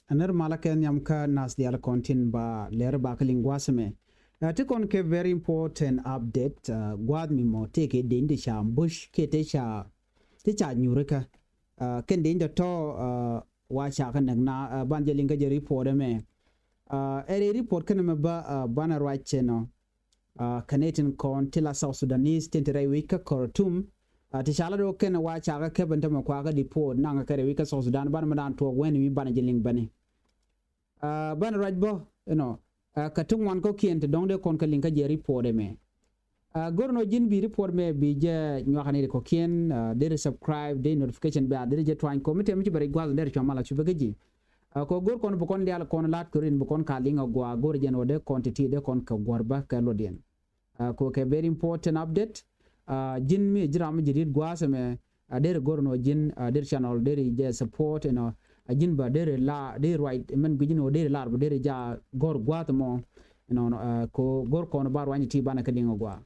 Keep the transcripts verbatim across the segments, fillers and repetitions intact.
Ɛ nɛr malä kɛ nhiam kä nath diaal kɔn tin ba lɛr ba kä liŋ gua̱a̱th ɛmɛ. Ɛ ti kɔn kɛ very important update, ɛ, gua̱a̱th mi mɔ tëë kɛ deny ti ca ambush kiɛ tëë ca, tëë ca nyurikä. Ɛ, kɛn deny tɔ̱tɔ̱, ɛ, wa ca kä näk na, ɛ, ban jɛ liŋ kä jɛ report ɛmɛ. Ɛ, ɛ ri report kɛn ɛmɛ bä, ɛ, banɛ ruac cɛ nɔ. Ɛ, kɛn ɛ tin kɔn ti la South Sudanese tin ti rɛy wi̱c kä Khartoum. Ɛ, ti ca la do̱ kɛn wa ca kä kɛp ɛn tämɛ kua kä deport naŋ kä rɛy wi̱c kä South Sudan banɛ mɛ dan tuɔɔk wɛn wi̱c banɛ jɛ liŋ bäni. Ɛ, banɛ ruac bä, you know, ɛ, kä ti ŋuan kɔ̱kiɛn ti dɔ̱ŋ dee kɔn kä liŋ kä jɛ report ɛmɛ. Ɛ, go̱r nɔ ji̱n bi report mɛ bi jɛ nyuakä ni ri kɔ̱kiɛn, ɛ, deri subscribe, deri notification bell, deri jɛ tuany kɔ mi tɛm mi ci bɛ rɛy gua̱th deri cua mal a cu bɛ kä ji̱. Ɛ, kɔ go̱r kɔn bi kɔn diaal kɔn la̱t kɛ rin bi kɔn ka liŋ a gua go̱r jɛn wä dee kɔn ti ti dee kɔn kɛ gua̱r bä kɛ luɔt yɛn. Ɛ, kɔ kɛ very important update. Ɛ, ji̱n mi ji̱ ram mi ji̱ rit gua̱a̱th ɛmɛ, ɛ, deri go̱r nɔ ji̱n, ɛ, deri channel deri jɛ support, you know, ɛ, ji̱n bä deri la, deri ruac, mɛn gui̱c nɔ deri lar bä deri ja go̱r gua̱a̱th mɔ, you know, ɛ, kɔ go̱r kɔn ba ruany ti banɛ kä liŋ a gua.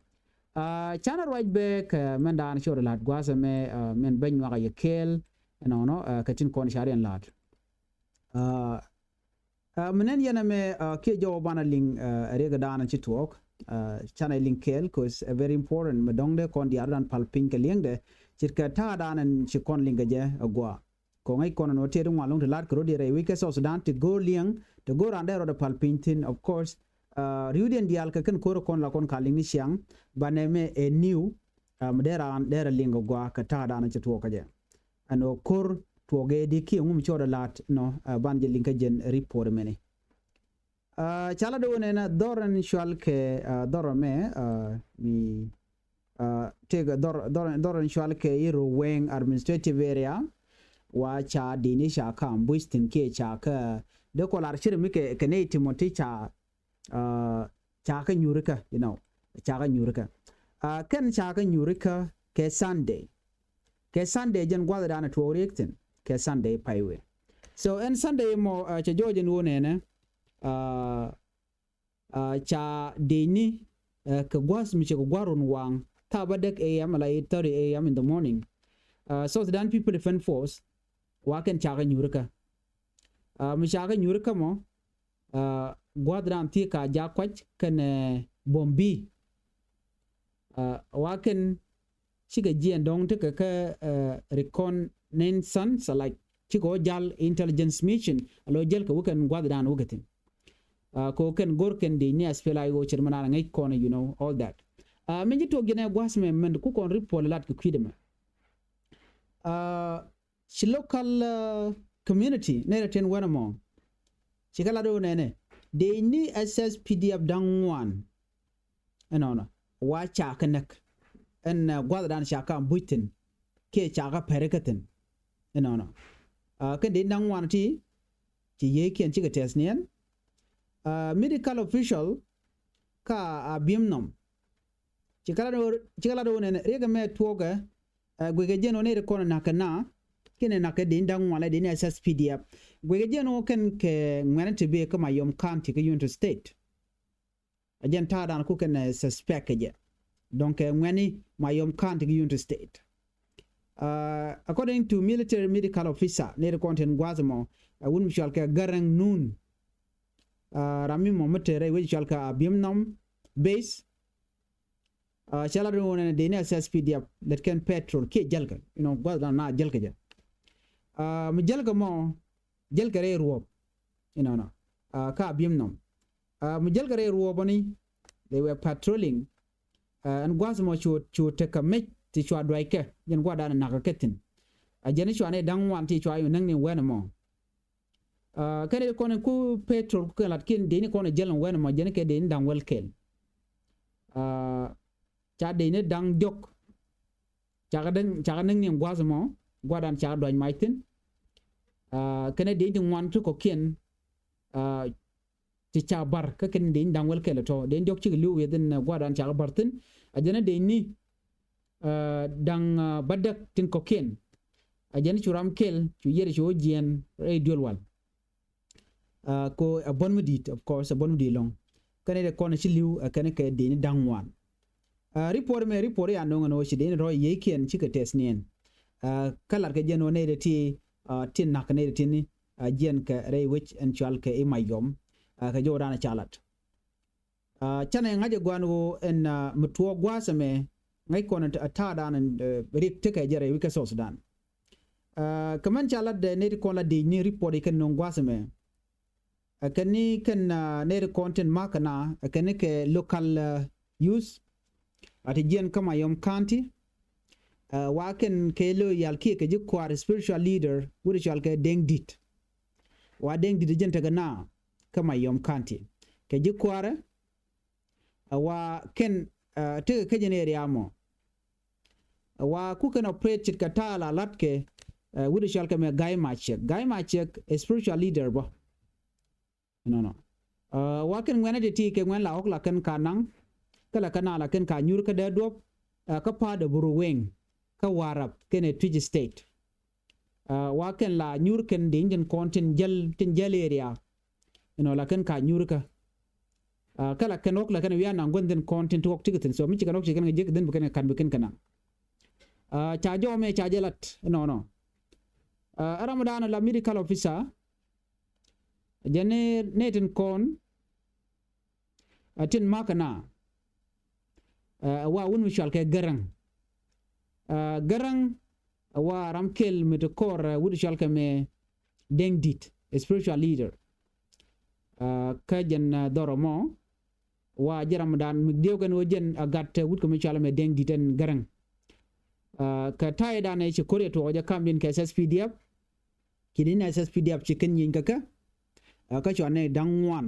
Ɛ, canɛ ruac bɛ kɛ mɛn daan cor lat gua̱a̱th ɛmɛ, ɛ, mɛn bä nyuak a yɛ kɛɛl, you know, nɔ, ɛ, kɛ tin kɔn ca riɛn lat. Ɛ, ɛ, mi nɛn yɛn ɛmɛ, ɛ, kiɛ jɔw banɛ liŋ, ɛ, riɛk daanɛ ci tuɔɔk, ɛ, canɛ liŋ kɛɛl, 'cause ɛ very important, mi dɔ̱ŋ dee kɔn diaar dan pal piny kɛ liɛŋdɛ, ce̱tkɛ ta̱a̱ daanɛ ci kɔn liŋ kɛ jɛ ɛ gua. Kɔŋ ɛ kɔn nɔ tëë di ŋuan lo̱ŋ ti la̱t kɛ rot yɛ rɛy wi̱c kɛ South Sudan ti go̱o̱r liɛŋ, ti go̱o̱r raan dee rot ɛ pal piny thi̱n, of course, ɛ, ri̱wdiɛn diaal kɛ kɛn ko̱r ɛ kɔn la kɔn ka liŋ ni ciaŋ, banɛ mɛ ɛ new, ɛ, mi dee raan dee rɛ liŋ kɛ gua kɛ ta̱a̱ daanɛ ci tuɔɔk kɛ jɛ. Ɛn ɣöö ko̱r tuɔɔk ëëdi kiɛ ŋum cɔɔdɛ la̱t nɔ, ɛ, ban jɛ liŋ kä jɛn report mɛni. Ɛ, ca la do̱n ɛn dhɔr ɛn cual kɛ, ɛ, dhɔr ɛmɛ, ɛ, mi, ɛ, tëëkɛ dhɔr, dhɔr, dhɔr ɛn cual kɛ i̱ Ruweng administrative area. Wa ca dini ca kä ambush thi̱n kiɛ ca kä dee kɔ lar cir mi kɛ, kɛ nɛy Timothy ca, ɛ, ca kä nyurikä, you know, ca kä nyurikä. Ɛ, kɛn ca kä nyurikä kɛ Sunday. Kɛ Sunday jɛn gua̱th dan tuɔɔk riek thi̱n kɛ Sunday pay wee. So ɛn Sunday mɔ, ɛ, cɛ jɔɔc ɛn wä nɛnɛ, ɛ, ɛ, ca deni, ɛ, kɛ gua̱th mi cɛ kɛ gua̱th run waŋ thaap bädäk A M ala eight thirty A M in the morning. Ɛ, South Sudan People Defense Force wa kɛn ca kä nyurikä. Ɛ, mi ca kä nyurikä mɔ, ɛ, gua̱th dan thiek ka jak kuac kɛn, ɛ, Bombi. Ɛ, wa kɛn cikɛ jiɛn dɔ̱ŋ tekɛ kä, ɛ, reconnaissance, like, cikɛ wä jal intelligence mission, alo jäl kɛ wä kɛn gua̱th dan wä kɛ thi̱n. Ɛ, kɛ wä kɛn go̱r kɛn dec ni S P L A I O cɛ mɛ naan ŋäc kɔn, you know, all that. Ɛ, min ji̱ tuɔk ji̱n ɛ gua̱th mɛ mɛn ku kɔn report lat kɛ kui̱dɛ mɛ. Ɛ, ci local, ɛ, community nɛy rɛ tin wɛn ɛmɔ. Ci kɛ lat wä nɛnɛ. Dec ni S S P D F da̱ŋ ŋuan. Ɛnɔnɔ wa ca kä näk ɛn, ɛ, gua̱th dan ca kä ambush thi̱n kiɛ ca kä pɛri kä thi̱n. Ɛnɔnɔ, ɛ, kɛn dee naŋ wan ti ci yiëëkiɛn cikɛ tɛth niɛn. Ɛ, medical official kä Abiemnom ci kɛ lat wä, ci kɛ lat wä nɛn riɛkɛ mɛ tuɔɔkɛ, ɛ, guikɛ jiɛn wä nɛy ti kɔn nakä na kiɛn nakä dee da̱ŋ wan lɛ dee ni S S P D F. Guikɛ jiɛn wä kɛn kɛ ŋuɛ̈ni ti bi kä Mayom County kä Unity State. A jɛn ta̱a̱ dan ku kɛn, ɛ, suspect kɛ jɛ. Dɔ̱ŋ kɛ ŋuɛ̈ni Mayom County kä Unity State. Ɛ, according to military medical officer ni ri kɔn tin gua̱a̱th mɔ, ɛ, wun mi cual kɛ Garang Nun. Ɛ, ram mi mɔ mi te rɛy wec cual kɛ Abiemnom base. Ɛ, cɛ lat wun ɛn dee ni S S P D F lät kɛn patrol kiɛ jälkɛ, you know, gua̱th dan na jälkɛ jɛ. Ɛ, mi jälkɛ mɔ, jälkɛ rɛy ruɔ̱p, you know, nɔ. Ɛ, kä Abiemnom. Ɛ, mi jälkɛ rɛy ruɔ̱p ɔ ni, they were patrolling. Ɛ, ɛn gua̱th mɔ cu, cu tekɛ mec ti cua duackɛ jɛn gua̱dan nakä kɛ thi̱n. Ɛ, jɛn cua ni da̱ŋ wan ti cua yun näŋ ni wɛn mɔ. Ɛ, kɛn kɔn ku patrol ku kɛn lat kiɛn dee ni kɔn jäl ni wɛn mɔ jɛn kɛ dee ni da̱ŋ wäl kɛl. Ɛ, ca dee ni da̱ŋ diɔ̱k. Ca kɛ däŋ, ca kɛ näŋ ni gua̱th mɔ gua̱dan ca kɛ duac mac thi̱n. Ɛ, kɛn dee ni ti ŋuan ti kɔ̱kiɛn. Ɛ, ti ca bar kä kɛn dee ni da̱ŋ wäl kɛl tɔ dee ni diɔ̱k cikɛ li̱w yɛ thi̱n, ɛ, gua̱dan ca kɛ bar thi̱n. A jɛn dee ni, ɛ, da̱ŋ, ɛ, bädäk tin kɔ̱kiɛn. A jɛn cu ram kɛl cu yiɛt cu jiɛn rɛy duel wal. Ɛ, ko ɛ buɔ̱n mi di̱i̱t, of course, ɛ buɔ̱n mi di̱i̱t lɔ̱ŋ. Kɛn dee kɔn ci li̱w, ɛ, kɛn kɛ dee ni da̱ŋ wan. Ɛ, report mɛ report ya no̱ŋ ɛn ɣöö ci dee ni rɔ̱ yiëëkiɛn cikɛ tɛth niɛn. Ɛ, kä lat kɛ jɛn ɣöö nɛy dee ti, ɛ, ti nak nɛy dee ti ni a jiɛn kɛ rɛy wec ɛn cual kɛ i̱ Mayom. A kɛ jɔw dan ca lat. A canɛ ŋa̱c ɛ gua̱n ɣöö ɛn a mi tuɔɔk gua̱a̱th ɛmɛ ŋäc kɔn a ta̱a̱dan rik tekɛ jɛ rɛy wec kä South Sudan. A kɛ mɛn ca lat dɛ nɛy ti kɔn la di̱i̱c ni report i̱ kɛn nöŋ gua̱a̱th ɛmɛ. A kɛn ni kɛn a nɛy ti kɔn tin ma̱k kɛn a a kɛn ni kɛ local a youth a ti jiɛn kä Mayom County. A wa kɛn kɛ lo yal kiɛ kɛ ji̱ kua̱r spiritual leader wut cual kɛ Deŋ Dit. Wa Deŋ Dit jiɛn tekɛ na kä Mayom County kɛ ji̱ kua̱rɛ. A wa kɛn a tekɛ kä jɛn area mɔ. A wa ku kɛn operate cit kɛ ta̱a̱ la lat kɛ a wut cual kɛ mɛ Gai Maciek. Gai Maciek a spiritual leader bä. Nɔnɔ. A wa kɛn ŋuɛn a ti ti kɛ ŋuɛn la ɣɔk la kɛn ka naŋ kä la kɛn a la kɛn ka nyur kä dee duɔp. A kä pa̱a̱t a buru weng kä Warap kɛn ɛ Twic State. A wa kɛn la nyur kɛn di̱ny tin kɔn tin jäl tin jäl area. Inɔ la kɛn ka nyur kä. A kä la kɛn ɣɔk la kɛn wi̱i̱ a naŋ guänh tin kɔn tin ti ɣɔk ti kɛ thi̱n so mi ci kɛn ɣɔk ci kɛn kɛ jek thi̱n bi kɛn kɛ ka̱n bi kɛn kɛ naŋ. A ca jɔw mɛ ca jɛ lat inɔnɔ. A ram dan la medical officer. Jɛ ni ni tin kɔn a tin ma̱k na. A wa wun mi cual kɛ Gäräŋ. A Gäräŋ a wa ram kɛl mi ti kɔr a wut cual kɛ mɛ Deŋ Dit a spiritual leader. A kä jɛn a dhɔrɔ mɔ wa jɛ ram dan mi diɛw kɛn wä jɛn a gat a wut kɛ mi cual mɛ Deŋ Dit ɛn Gäräŋ. A kɛ ta̱yɛ dan ɛ ci ko̱r yɛ tuɔɔk jɛ kam din kɛ S S P D F. Ci din S S P D F ci kɛn nyieny kɛ kɛ. A kä cua nɛ da̱ŋ ŋuan.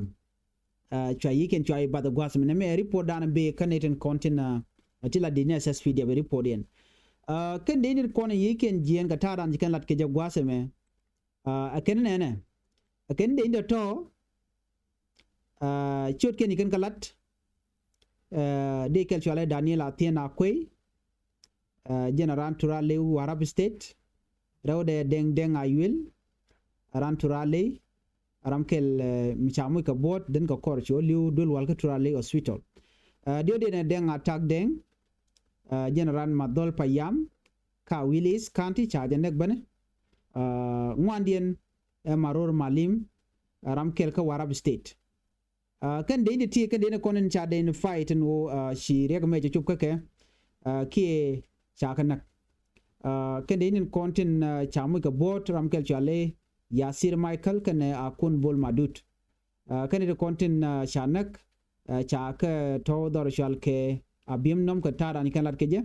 A cua yikiɛn cua i̱ bath gua̱a̱th mi nɛ mɛ report dan bi kä ni tin kɔn tin a ti la di ni S S P D F report yɛn. A kɛn di ni kɔn yikiɛn jiɛn kɛ ta̱a̱ dan ci kɛn lat kɛ jɛ gua̱a̱th mɛ. A kɛn nɛnɛ a kɛn di ni tɔ. A ciöt kɛn yi kɛn kɛ lat. A di kɛl cua lɛ Daniel Athiɛn Akuei. A jɛn a ran Turaley Warap State. Rɛwdɛ Deŋ Deŋ Ayuel a ran Turaley. A ram kɛl mi ca muc kɛ buɔt den kɛ kɔr ci ɣä li̱w duel wal kä Turaley Hospital. A diɔt diɛn ɛ Deŋ Atak Deŋ. A jɛn a ran Madhɔl Payam ka Wi̱i̱ East County ca jɛ nɛk bänɛ. A ŋuandiɛn ɛ Maror Malim a ram kɛl kä Warap State. A kɛn dee ni ti kɛn dee ni kɔn in ca dee ni fight in wo a ci riɛk mɛ cɛ cop kä kɛ. A kiɛ ca kɛ näk. A kɛn dee ni kɔn tin a ca muc kɛ buɔt ram kɛl cua lɛ Yasir Michael kɛn a kun Bol Madut. A kɛn dee ni kɔn tin a ca näk. A ca kɛ tɔw dhɔr cual kɛ a bi̱em nɔm kɛ ta̱a̱ dan kɛn lat kɛ jɛ.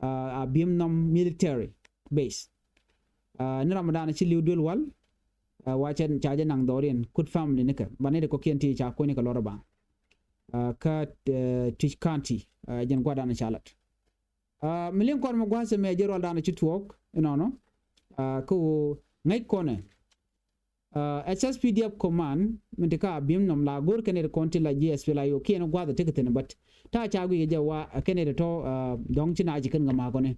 A bi̱em nɔm military base. A ni Ramadan ci li̱w duel wal. A wa cɛ ca jɛ naŋ dhɔriɛn kut family ni kɛ ba ni de kɔkiɛn ti ca kuɔni kɛ lɔr ba. A kä Twic County a jɛn guadan ca lat. A mi liŋ kɔn mi gua̱a̱th ɛmɛ jɛ rual dan ci tuɔɔk inɔnɔ. A kä wo ŋäc kɔnɛ. A S S P D F command min ti ka a bi̱em nɔm la go̱r kɛn ri kɔn ti la ji̱ S P L A I O kiɛn gua̱a̱th a tekɛ thi̱n bät. Ta̱a̱ ca guic kɛ jɛ wa kɛn ri tɔ a dɔ̱ŋ ci na ci kɛn kɛ ma̱a̱ kɔni.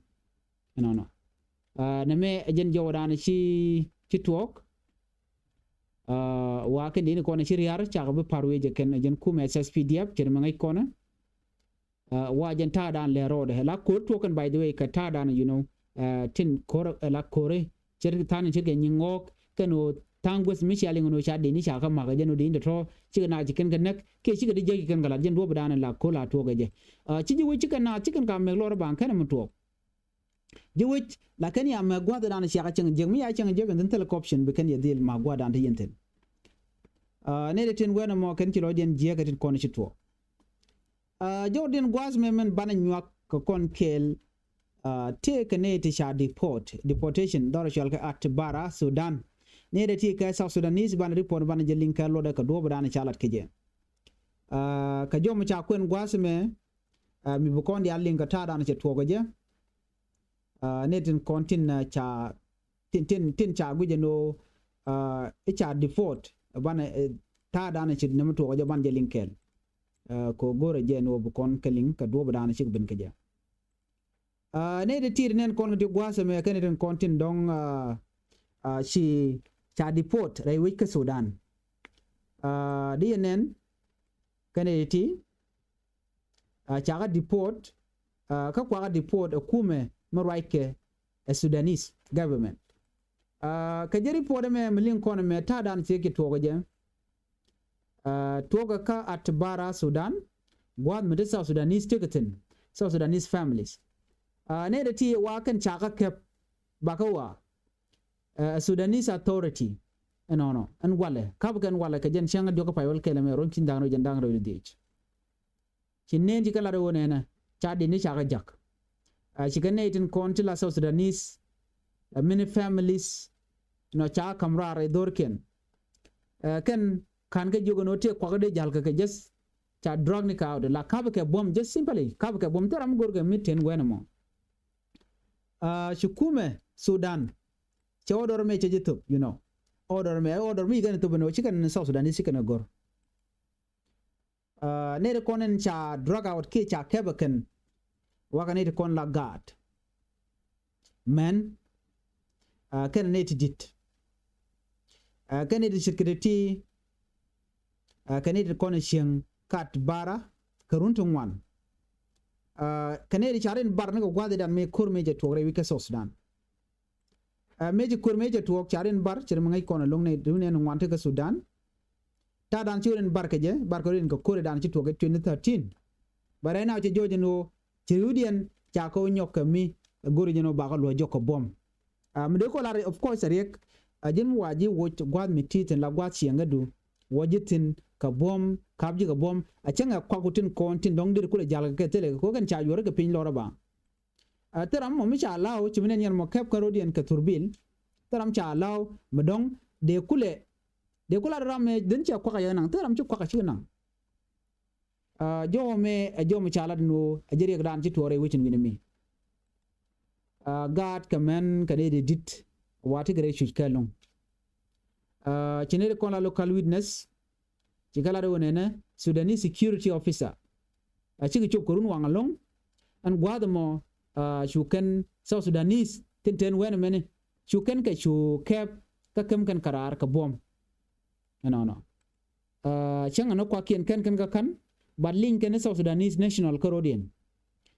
Ɛnɔnɔ. A nɛ mɛ ɛ jɛn jɔwdan ci ci tuɔɔk. A wa kɛn dee ni kɔn ci riar cakɛ bi pa̱r wee jɛ kɛn ɛ jɛn kumɛ S S P D F cɛ ri mɛ ŋäc kɔnɛ. A wa jɛn ta̱a̱ dan lɛ rɔɔdɛ la ko̱r tuɔɔk kɛn by the way kɛ ta̱a̱ dan you know. A tin ko̱r ɛ la ko̱ri cɛ ri tha̱a̱n cɛ kɛ nyiŋ ŋɔɔk kɛn ɣöö tha̱a̱ŋ guäth mi cia liŋ ɣöö ca dee ni ca kä ma̱k ɛ jɛn ɣöö dee ni tɔ̱tɔ̱ cikɛ na ci kɛn kɛ näk kiɛ cikɛ di jiäk ci kɛn kɛ la jɛn duɔ̱ɔ̱p dan la ko̱r la tuɔɔk ɛ jɛ. A ci ji̱ wec cikɛ na ci kɛn ka mɛk lɔr baŋ kɛn ɛ mi tuɔɔk. Ji̱ wec la kɛn ya mɛ gua̱th dan ciakä cieŋ jiäk mi ya cieŋ jiäk ɛn thin thilɛ corruption bi kɛn yɛ dhil ma gua̱th dan ti yɛn thin. A nɛ de tin wɛn ɛmɔ kɛn ci lɔcdiɛn jiäk ɛ tin kɔn ci tuɔɔk. A jɔwdiɛn gua̱th mɛ mɛn banɛ nyuak kɛ kɔn kɛɛl. A tëë kɛ nɛ ti ca deport deportation dhɔr cual kɛ Atbara Sudan. Nɛ de ti kɛ South Sudanese banɛ report banɛ jɛ liŋ kɛ luɔtdɛ kɛ duɔ̱ɔ̱p dan ca lat kɛ jɛ. A kɛ jɔm ca kuɛn gua̱th mɛ. A mi bi kɔn diaal liŋ kɛ ta̱a̱ dan cɛ tuɔɔk kɛ jɛ. A ni tin kɔn tin a ca tin tin tin ca guic ɛn ɣöö a i̱ ca deport banɛ ta̱a̱ dan ci nɛmɛ tuɔɔk jɛ ban jɛ liŋ kɛɛl. A kɛ ɣöö go̱rɛ jɛ ɛn ɣöö bi kɔn kɛ liŋ kɛ duɔ̱ɔ̱p dan cik ben kɛ jɛ. A ni ti ti̱i̱t nɛn kɔn kɛ ti gua̱a̱th ɛmɛ kɛn tin kɔn tin dɔ̱ŋ a a ci ca deport rɛy wec kä Sudan. A di yɛ nɛn kɛn ti ti a cakä deport. A kä kuakä deport ɛ kumɛ mi ruackɛ ɛ Sudanese government. Aa, kɛ jɛ report ɛmɛ mi liŋ kɔn ɛmɛ ta̱a̱ dan ciek ci tuɔɔk jɛ. Aa, tuɔɔk kä Atbara, Sudan. Gua̱a̱th mi ti South Sudanese ti kɛ thi̱n, South Sudanese families. Aa, nɛy ti ti wa kɛn ca kä kɛp bakä wa, aa, Sudanese Authority. Ɛnɔnɔ ɛn walɛ, kap kɛn walɛ kɛ jɛn cäŋ a diɔk kä pay wäl kɛl ɛmɛ ruɔ̱n ki̱n da̱ŋ rɛw jɛn da̱ŋ rɛw wi̱cdɛ dhieec. Ci nɛn ci kɛ lat ɣöö nɛnɛ ca di̱t ni ca kɛ jak. Aa, ci kɛ nɛy tin kɔn ti la South Sudanese, aa, many families, nɔ ca käm raar ɛ dho̱rkiɛn. Aa, kɛn ka̱n kɛ jiök ɛn ɣöö tëë kuak dee ja̱l kɛ kɛ, just ca drag ni kɛ out, la kap kɛ buɔ̱m, just simply kap kɛ buɔ̱m. Thil ram mi go̱r kɛ mi ten wɛn ɛmɔ. Aa, ci kumɛ Sudan cɛ order mɛ cɛ ji̱ thop, you know. Order mɛ, order mi kɛn thop ɛn ɣöö ci kɛn South Sudanese ci kɛn ɛ go̱r. Aa, nɛy ti kɔn in ca drag out kiɛ ca kɛp ɛ kɛn, wakɛ nɛy ti kɔn la gaat, mɛn, aa, kɛn nɛy ti di̱t, aa, kɛn nɛy ti ce̱tkɛ ti ti, aa, kɛn nɛy ti kɔn in cieŋ kä Atbara kɛ run ti ŋuan. Aa, kɛn nɛy ti ca rin bar ni kɛ gua̱a̱th i̱dan mi ko̱r mi jɛ tuɔɔk rɛy wi̱c kä South Sudan. Aa, mëë ci ko̱r mëë cɛ tuɔɔk ca rin bar, ci rin mi ŋäc kɔn a lo̱ŋ ni run ɛn ŋuan ti kä Sudan. Ta̱a̱ dan ci rin bar kɛ jɛ, bar kɛ rin kɛ ko̱r dan ci tuɔɔk kɛ twenty thirteen. But right now cɛ jɔɔc ɛn ɣöö ci riwdiɛn ca kɛ wä nyɔk kɛ mi go̱ri jɛn ɣöö bakɛ luɔ̱c jɔk kɛ buɔ̱m. Aa, mi dee kɔ lar, of course, a riɛk, a ji̱n mi wa ji̱ woc gua̱a̱th mi ti thi̱n la gua̱a̱th cieŋädu, wä ji̱ thi̱n kɛ buɔ̱m, kap ji̱ kɛ buɔ̱m, a cäŋ ɛ kuak ku tin kɔn tin dɔ̱ŋ dir kulɛ ja̱l kɛ kɛ thilɛ kɛ ko̱ kɛn ca yuɔr kɛ piny lɔrä ba. Aa, thil ram mɔ mi ca law ci mi nɛn yɛn mɔ kɛp kä rodiɛn kɛ thurbil. Thil ram ca law mi dɔ̱ŋ dee kulɛ, dee kulɛ ram mɛ dhin cɛ kuak a yɛ naŋ, thil ram ci kuak a ci naŋ. Aa, jɔw mɛ ɛ jɔw mi ca lat ni ɣöö ɛ jɛ riɛk dan ci tuɔɔk rɛy wecin wi̱ni mi. Aa, gaat kɛ mɛn kɛ nɛy ti di̱t wa ti kɛ rɛy cuc kɛ lo̱ŋ. Aa, ci nɛy ti kɔn la local witness, ci kɛ lat ɣöö nɛnɛ Sudanese security officer a cikɛ cop kɛ run waŋ ɛlɔ̱ŋ. Ɛn gua̱a̱th ɛmɔ, aa, cu kɛn South Sudanese tin ten wɛn ɛmɛni, cu kɛn kɛ cu kɛp kä käm kɛn kɛ raar kɛ buɔ̱m. Ɛnɔnɔ. Aa, cäŋ ɛn ɛ kuakiɛn kɛn kɛn kä ka̱n, but liŋ kɛn ni South Sudanese national kä rodiɛn.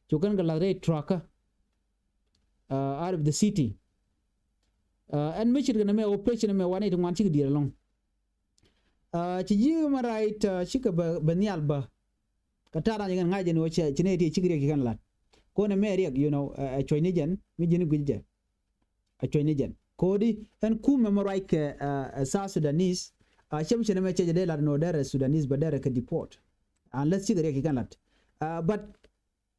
Cu kɛn kɛ lath rɛy truck kä, aa, out of the city. Aa, ɛn mi ce̱tkɛ nɛmɛ operation ɛmɛ wanɛ ti ŋuan cikɛ diɛɛr ɛlɔ̱ŋ. Aa, ci ji̱ human right, aa, cikɛ bɛ, bɛ nhial bä. Kɛ ta̱a̱ dan ci kɛn ŋa̱c jɛ ni wä cɛ, ci nɛy ti cikɛ riɛk ci kɛn lat. Kɔn ɛmɛ riɛk, you know, aa, ɛ cuɔ̱cni jɛn mi ji̱n guic jɛ. A cuɔ̱cni jɛn. Kodi ɛn kumɛ mɛ ruac kɛ, aa, aa, South Sudanese, aa, cɛ mi cɛ nɛmɛ cɛ jɛ dee lat ni wä derɛ Sudanese bɛ derɛ kɛ deport. Unless cikɛ riɛk ci kɛn lat. Aa, but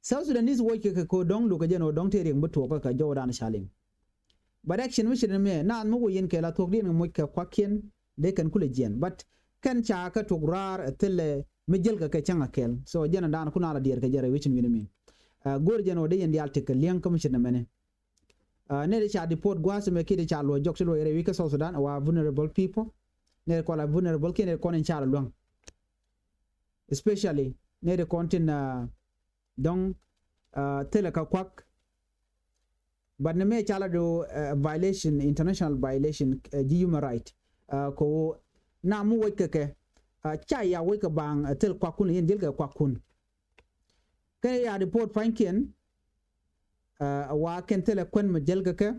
South Sudanese wuɔc kɛ kɛ ko dɔ̱ŋ lukɛ jɛn ɣöö dɔ̱ŋ tëë riɛk mi tuɔɔk kä kɛ jɔwdan ca liŋ. But action mi ci rin mi naath mi wuɔc yɛn kɛ la thuɔ̱kdiɛn kɛ moc kɛ kuakiɛn dee kɛn kulɛ jiɛn. But kɛn ca kɛ tuk raar ɛ thilɛ mi jäl kɛ kɛ cäŋ a kɛl. So jɛn a daan kun a la diɛɛr kɛ jɛ rɛy wecin wi̱ni mi. Aa, go̱o̱r jɛn ɣöö dee yɛn diaal tekɛ li̱eŋ kä mi ci rin mɛni. Aa, nɛy ti ca deport gua̱a̱th ɛmɛ kiɛ ti ca luɔc jɔk ti luɔc rɛy wi̱c kä South Sudan wa vulnerable people. Nɛy ti kɔn la vulnerable kiɛ nɛy ti kɔn in ca la luäŋ. Especially nɛy ti kɔn tin, aa, dɔ̱ŋ, aa, thilɛ kɛ kuak. But ni mëë ca la do, aa, violation, international violation, aa, ji̱ human right. Aa, kɛ ɣöö na mi wec kɛ kɛ, aa, ca ya wec kɛ baaŋ, aa, thil kuakkun, yɛn jil kɛ kuakkun. Kɛn ya deport pa̱nykiɛn, aa, wa kɛn thilɛ kuän mi jil kɛ kɛ,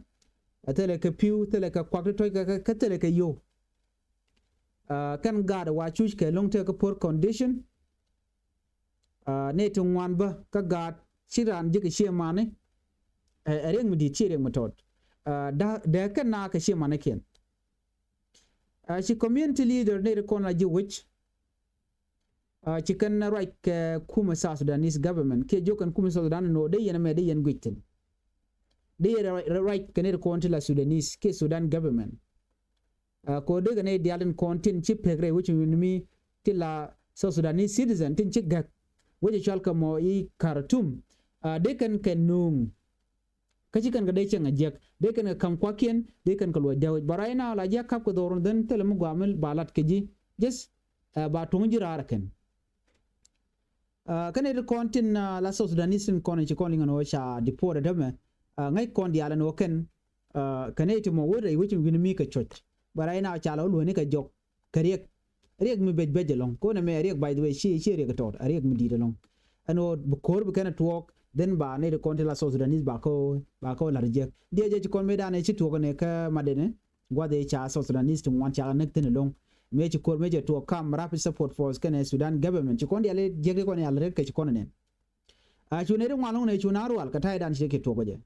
aa, thilɛ kɛ pi̱w, thilɛ kɛ kuak ti tɔ̱c kɛ kɛ, kä thilɛ kɛ yo̱w. Aa, kɛn gaat wa cuc kɛ lo̱ŋ tëë kä poor condition. Aa, nɛy ti ŋuan bä kä gaat ci raan ji̱ kɛ ciëmani. Ɛ, ɛ riɛk mi di̱i̱t, ciɛ riɛk mi tɔt. Aa, dee, dee kɛn na kɛ ciëmanikiɛn. Aa, ci community leader nɛy ti kɔn la ji̱ wec. Aa, ci kɛn ruac kɛ kumɛ South Sudanese government kiɛ jiök kɛn kumɛ South Sudan ni ɣöö dee yɛn ɛmɛ dee yɛn guic thi̱n. Dee yɛn ruac, ruac kɛ nɛy ti kɔn ti la Sudanese kiɛ Sudan government. Aa, kɛ ɣöö dee kɛ nɛy diaal tin kɔn tin ci pek rɛy wec mi, mi ti la South Sudanese citizen tin ci gäk wec cual kɛ mɔ i̱ Khartoum. Aa, dee kɛn kɛ nööŋ. Kä ci kɛn kɛ dee cieŋ a jiäk, dee kɛn kɛ ka̱m kuakiɛn, dee kɛn kɛ luɔc dee wec. But right now la jiäk kap kɛ dhorun dhän thilɛ mi guamil ba lat kɛ ji̱. Just, aa, ba tuɔ̱ŋ ji̱ raar kɛn. Aa, kɛn nɛy ti kɔn tin, aa, la South Sudanese tin kɔn ci kɔn liŋ ɛn ɣöö ca deport ɛn tämɛ. Aa, ŋäc kɔn diaal ɛn ɣöö kɛn, aa, kɛ nɛy ti mɔ wä rɛy wec mi wi̱n mi kɛ cuɔ̱c. But right now ca la wä luäni kɛ jɔk kɛ riɛk. Riɛk mi bec bec ɛlɔ̱ŋ. Kɔn ɛmɛ riɛk, by the way, ci, ci riɛk tɔt, a riɛk mi di̱i̱t ɛlɔ̱ŋ. Ɛn ɣöö bi ko̱r bi kɛn ɛ tuɔɔk, then ba nɛy ti kɔn ti la South Sudanese ba kɛ, ba kɛ lar jiäk. Diɛ jɛ ci kɔn mëë danɛ ci tuɔɔk ɛnɛ kä matdɛnɛ. Gua̱th ëë ca South Sudanese ti ŋuan cakɛ näk thi̱n ɛlɔ̱ŋ. Mëë ci ko̱r mëë cɛ tuɔɔk kam Rapid Support Force kɛnɛ Sudan government ci kɔn diaal jiäk ti kɔn diaal ret kɛ ci kɔn ɛ nɛn. A cu nɛy ti ŋuan lɔŋ nɛ cu na rual kɛ ta̱ydan ci kɛ tuɔɔk kɛ jɛ.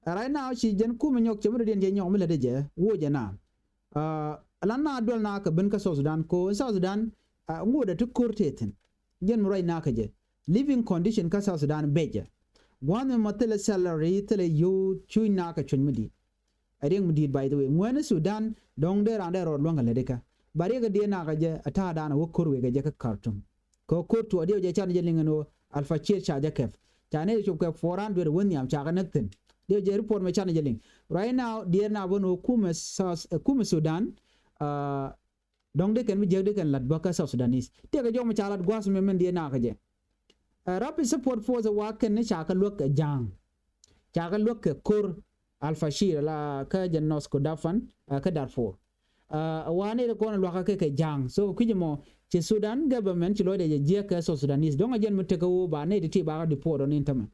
Right now ci jɛn kumɛ nyɔk cɛ mi dɔ̱diɛn cɛ nyɔk mi lätdɛ jɛ woc jɛ na. Ɛ la na duel na kɛ ben kä South Sudan ko South Sudan, ŋot ɛ ti ko̱r tëë thi̱n. Jɛn mi ruac na kɛ jɛ living condition kä South Sudan becɛ. Gua̱a̱th mi ma thilɛ salary thilɛ yio̱w cuc na kɛ cuny mi di̱i̱t. Ɛ riɛk mi di̱i̱t, by the way, ŋuɛni Sudan dɔ̱ŋ dee raan dee rɔɔd luäŋ kɛ lätdi kä. Ba riɛk diɛ na kɛ jɛ ɛ ta̱a̱dan ɛ wä ko̱r wekɛ jɛ kä Khartoum. Kɛ ko̱r tuɔɔk diɛ jɛ can jɛ liŋ ɛn ɣöö Alpha Shir ca jɛ kɛp. Ca nɛy ti cop kɛ four hundred wä nhiam ca kɛ näk thi̱n. Diɛ jɛ report mɛ can jɛ liŋ. Right now diɛɛr na bä ni wä kumɛ South, kumɛ Sudan. Dɔ̱ŋ dee kɛn mi jiäk dee kɛn la̱t bä kä South Sudanese. Tëëkɛ jɔk mi ca la̱t gua̱a̱th mɛ mɛn diɛ na kɛ jɛ. Rapid Support Force wa kɛn ni ca kɛ luäk kɛ ja̱a̱ŋ. Ca kɛ luäk kɛ ko̱r Alpha Shir la kä jɛ North Kordofan kä Darfur. Wa nɛy ti kɔn luakä kɛ kɛ ja̱a̱ŋ. So kui̱c mɔ ci Sudan government ci lɔcdɛ jɛ jiäk kɛ South Sudanese. Dɔ̱ŋ a jɛn mi tekɛ woo ba nɛy ti ti ba kɛ deport ɔ ni tämɛ.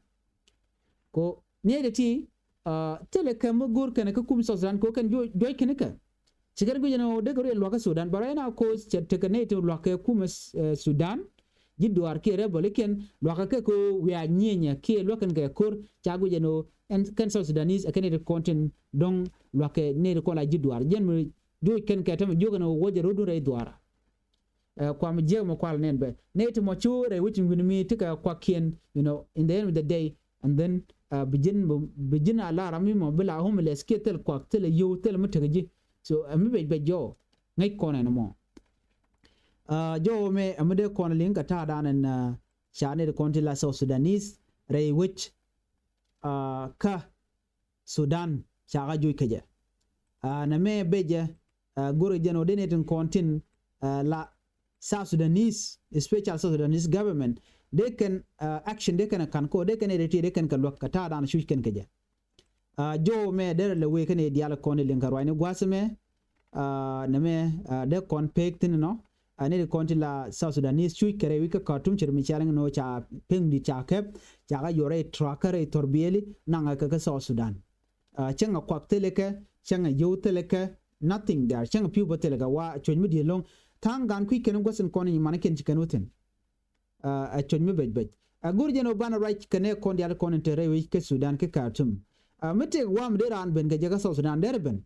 Ko nɛy ti ti thilɛ kɛ mi go̱r kɛn kä kum South Sudan ko kɛn juɔc kɛn kɛ. Ci kɛn guic ɛn ɣöö dee kɛ ruëë luakä Sudan, but right now ko cɛ tekɛ nɛy ti luakä kumɛ Sudan. Ji̱ duaar kiɛ rebel ikiɛn luakä kɛ ko wiaa nyieenyɛ kiɛ luäk kɛn kɛ ko̱r ca guic ɛn ɣöö kɛn South Sudanese ɛ kɛn nɛy ti kɔn tin dɔ̱ŋ luakä nɛy ti kɔn la ji̱ duaar. Jɛn mi juɔc kɛn kɛ tämɛ jiök ɛn ɣöö wä jɛ ro̱dun rɛy duaar. Kuam jiäk mɛ kual nɛn bɛ nɛy ti mɔ cu rɛy wec in wi̱n mi ti kɛ kuakiɛn, you know, in the end of the day. And then bi ji̱n, bi ji̱n a la ram mi mɔ bi la homeless kiɛ thil kuak thil a yio̱w thil mi tek ji̱. So ɛmi bec bec jɔw ŋäc kɔn ɛn mɔ. Jɔw mɛ ɛmi dee kɔn liŋ kɛ ta̱a̱ dan ɛn ca nɛy ti kɔn ti la South Sudanese rɛy wec kä Sudan ca kä juc kɛ jɛ. Nɛ mɛ bec jɛ go̱rɛ jɛn ɔ dee nɛy tin kɔn tin la South Sudanese, special South Sudanese government dee kɛn action dee kɛn a ka̱n kɔ dee kɛn a rɛy ti dee kɛn kɛ luäk kɛ ta̱a̱ dan cuc kɛn kɛ jɛ. Jɔw mɛ derɛ lɛ wee kɛn a diaal kɔn a liŋ kɛ ruacni gua̱a̱th mɛ. Nɛ mɛ dee kɔn pek thi̱n nɔ. Nɛy ti kɔn ti la South Sudanese cuc kɛ rɛy wi̱c kä Khartoum cɛ ri mi cɛ riŋ nɔ ca pek mi di̱t ca kɛp ca kä yuɔr rɛy truck kä rɛy thɔr biɛli naŋ kɛ kä South Sudan. Cäŋ a kuak thilɛ kɛ, cäŋ a yio̱w thilɛ kɛ, nothing there. Cäŋ a pi̱w bä thilɛ kɛ wa cuɔ̱c mi di̱t lo̱ŋ. Tha̱a̱ŋ gan kui̱c kɛn gua̱th in kɔn in mani kɛn ci kɛn wä thi̱n. Ɛ cuɔ̱c mi bec bec. Ɛ go̱r jɛn ɔ banɛ ruac kɛn ɛ kɔn diaal kɔn in te rɛy wec kä Sudan kä Khartoum. Mi tëëk wa mi dee raan ben kɛ jɛ kä South Sudan derɛ ben.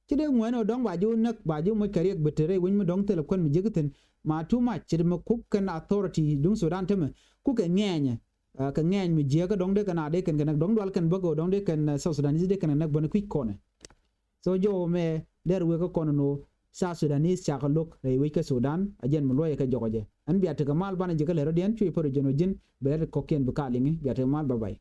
Ci dee ŋuɛ̈ni ɔ dɔ̱ŋ ba ji̱ wä näk ba ji̱ wä moc kɛ riɛk bi te rɛy wec mi dɔ̱ŋ thilɛ kuän mi jiäk thi̱n. Ma too much ci dee mi kuk kɛn authority duŋ Sudan temɛ kuk kɛ ŋɛɛnyɛ. Kɛ ŋɛɛny mi jiäkä dɔ̱ŋ dee kɛn a dee kɛn kɛ näk dɔ̱ŋ dual kɛn bäk ɔ dɔ̱ŋ dee kɛn South Sudanese dee kɛn kɛ näk bäni kui̱c kɔnɛ. So jɔw mɛ dɛr wek kä kɔn ni ɣöö South Sudanese cakɛ lo̱k rɛy wec kä Sudan. A jɛn mi luɔyɛ kɛ jɔkɔ jɛ ɛn bia tekɛ mal banɛ jɛ kä lɛ rɔ̱diɛn cuɛ pär jɛn ɔ ji̱n bɛ rɛt kɔ̱kiɛn bi ka liŋi bia tekɛ mal, bye bye.